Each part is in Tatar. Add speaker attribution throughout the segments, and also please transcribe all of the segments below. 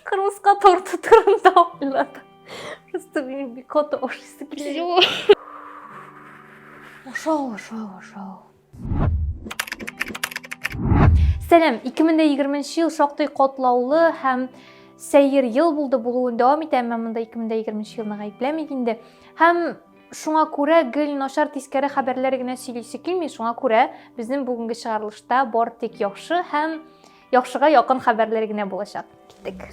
Speaker 1: Кырмыска торты турында уйладым. Просто минем бик каты ашыйсы килә. Ашау, ашау, ашау. Сәлам, 2020 ел шактый катлаулы һәм сәер ел булды, булуын дәвам итә, әмма монда 2020 елны гаепләмик инде. Һәм шуңа күрә гел начар тискәре хәбәрләр генә сөйлисе килми, шуңа күрә безнең бүгенге чыгарылышта бар тик яхшы һәм яхшыга якын хәбәрләр генә булачак. Киттек.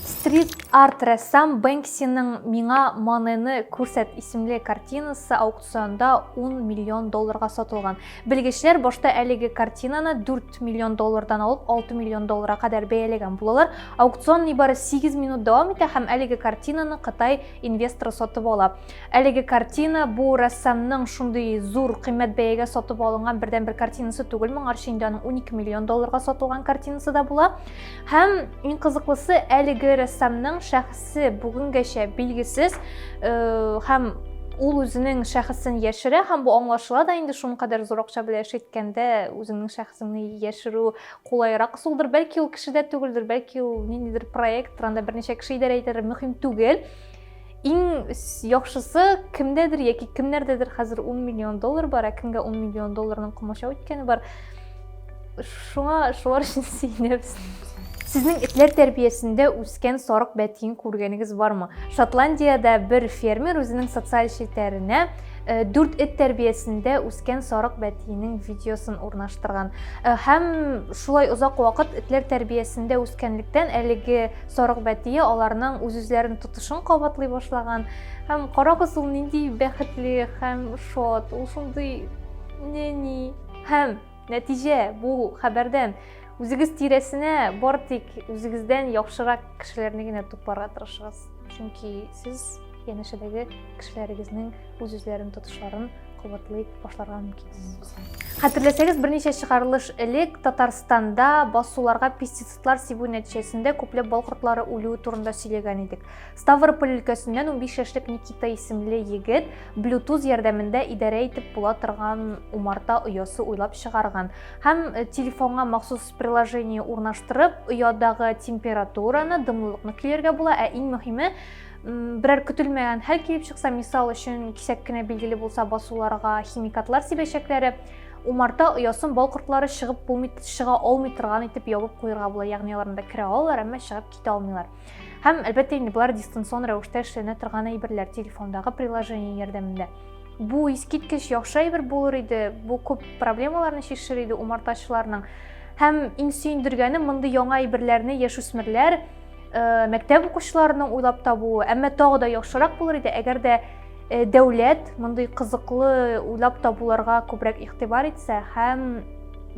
Speaker 1: Стрит арт рәссам Бэнксиның Миңа Манены күрсәт исемле картинасы аукционда 10 миллион долларга сатылган. Белгечләр башта әлеге картинаны 4 миллион доллардан алып 6 миллион долларга кадәр бәяләгән булалар. Аукцион нибары 8 минут дәвам итә һәм әлеге картинаны Кытай инвесторы сатып ала. Әлеге картина бу рәссамның шундый зур кыйммәт бәягә сатып алынган бердәнбер картинасы түгел, моңарчы инде аның 12 миллион долларга сатылган картинасы да була. Һәм иң кызыклысы, әлеге рәссамның шәхесе бүгенгәчә билгесез, э, һәм ул үзенең шәхесен яшерә һәм бу аңлашыла да инде шуның кадәр зур акча белән эш иткәндә үзеңнең шәхесеңне яшерү кулайрак ысулдыр. Бәлки ул кешедә түгелдер, бәлки ул ниндидер проекттыр, анда берничә кеше идарә итәдер, мөһим түгел. Иң яхшысы кемдәдер яки кемнәрдәдер хәзер 10 миллион доллар бар, ә кемгә 10 миллион долларның комачау иткәне бар. Шуңа шулар өчен сөенәбез. Сезнең этләр тәрбиясендә үскән сарык бәтиен күргәнегез бармы? Шотландиядә бер фермер үзенең социаль челтәренә э, дүрт эт тәрбиясендә үскән сарык бәтиенең видеосын урнаштырган. Э, һәм шулай озак вакыт этләр тәрбиясендә үскәнлектән әлеге Сарык бәтие аларның үз-үзләрен тотышын кабатлый башлаган. Һәм карагыз, ул нинди бәхетле һәм шат, ул шундый нәни. Һәм нәтиҗә бу хәбәрдән үзегез тирәсенә бар тик үзегездән яхшырак кешеләрне генә тупларга тырышыгыз. Чөнки сез янәшәдәге кешеләрегезнең үз-үзләрен тотышларын кабатлый башларга мөмкинсез. Хәтерләсәгез, берничә чыгарылыш элек Татарстанда басуларга пестицидлар сибү нәтиҗәсендә күпләп бал кортлары үлүе турында сөйләгән идек. Ставрополь өлкәсеннән 15 яшьлек Никита исемле егет Bluetooth ярдәмендә идарә итеп була торган умарта оясы уйлап чыгарган һәм э, телефонга махсус приложение урнаштырып, оядагы температураны, дымлылыкны көйләргә була, ә иң мөһиме берәр көтелмәгән хәл килеп чыкса, мисал өчен, кисәк кенә билгеле булса, басуларга химикатлар сибәчәкләре, умарта оясын бал кортлары чыгып булмый, чыга алмый торган итеп ябып куярга була, ягъни алар анда керә алалар, әмма чыгып китә алмыйлар. Һәм, әлбәттә, инде болар дистанцион рәвештә эшләнә торган әйберләр, телефондагы приложение ярдәмендә. Бу искиткеч яхшы әйбер булыр иде, бу күп проблемаларны чишер иде умартачыларның. Һәм иң сөендергәне, мондый яңа әйберләрне яшүсмерләр Э, мәктәп укучыларының уйлап табуы, әмма тагы да яхшырак булыр иде, әгәр дә э, дәүләт мондый кызыклы уйлап табуларга күбрәк игътибар итсә һәм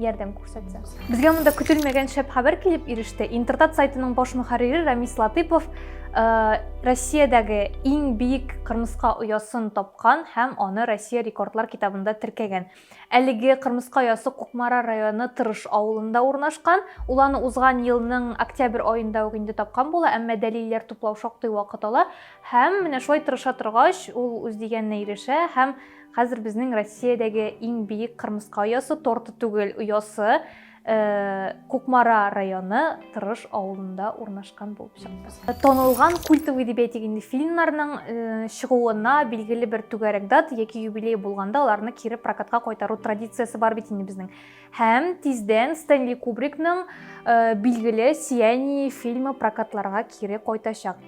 Speaker 1: ярдәм күрсәтсә. Безгә монда көтелмәгән шәп хәбәр килеп иреште. Интертат сайтының баш мөхәррире Рамис Латыпов э, Россиядәге иң биек кырмыска оясын тапкан һәм аны Россия рекордлар китабында теркәгән. Әлеге кырмыска оясы Кукмара районы Тырыш авылында урнашкан. Ул аны узган елның октябрь аенда ук инде тапкан була, әмма дәлилләр туплау шактый вакыт ала. Һәм менә шулай тырыша торгач, ул үз дигәненә ирешә һәм хәзер безнең Россиядәге иң биек кырмыска оясы, торты түгел, оясы, Э, Кукмара районы Тырыш авылында урнашкан булып чыкты. Танылган культовый дип әйтик инде фильмнарның э, чыгуына билгеле бер түгәрәк дата яки юбилей булганда аларны кире прокатка кайтару традициясе бар бит инде безнең. Һәм тиздән Стэнли Кубрикның э, билгеле Сияние фильмы прокатларга кире кайтачак.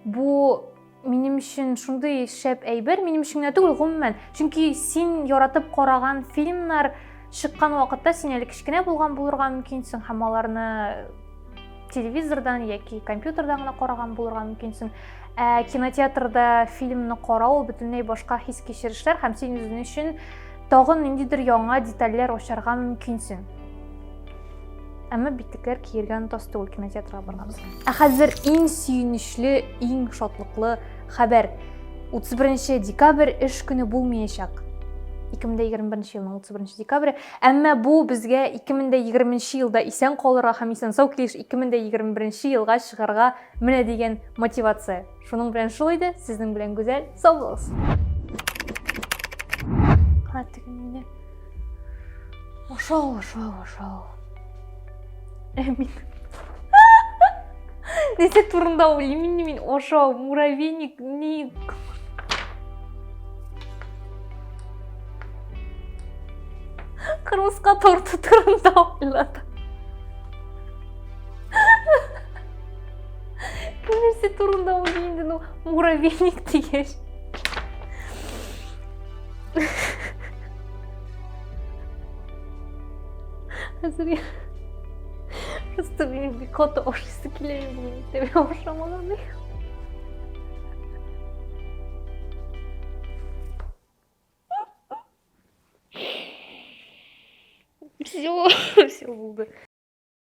Speaker 1: Бу минем өчен шундый шәп әйбер, минем өчен генә түгел, гомумән. Чөнки син яратып караган фильмнар чыккан вакытта син әле кечкенә булган булырга мөмкинсең һәм аларны телевизордан яки компьютердан гына караган булырга мөмкинсең. Ә кинотеатрда фильмны карау ул бөтенләй башка хис-кичерешләр һәм син үзең өчен тагын ниндидер яңа детальләр ачарга мөмкинсең. Әмма битлекләр киергә онытасы түгел кинотеатрга барганда. Ә хәзер иң сөенечле, иң шатлыклы хәбәр. 31 декабрь эш көне булмаячак. 2021 елның 31 декабре. Әмма бу безгә 2020 елда исән калырга һәм исән-сау килеш 2021 елга чыгарга менә дигән мотивация. Шуның белән шул иде. Сезнең белән Гүзәл. Сау булыгыз. Ха, теге мине Ашау, ашау, ашау. Ә мин. Нәрсә турында уйлыйм инде мин? Ашау, муравейник, ни? Кырмыска торты турында уйладым. Нәрсә турында уйлыйм инде, ну, муравейник дигәч. Хәзер я просто минем бик каты ашыйсы килә, мин бүген иртәгә ашамаган. Все, все булды.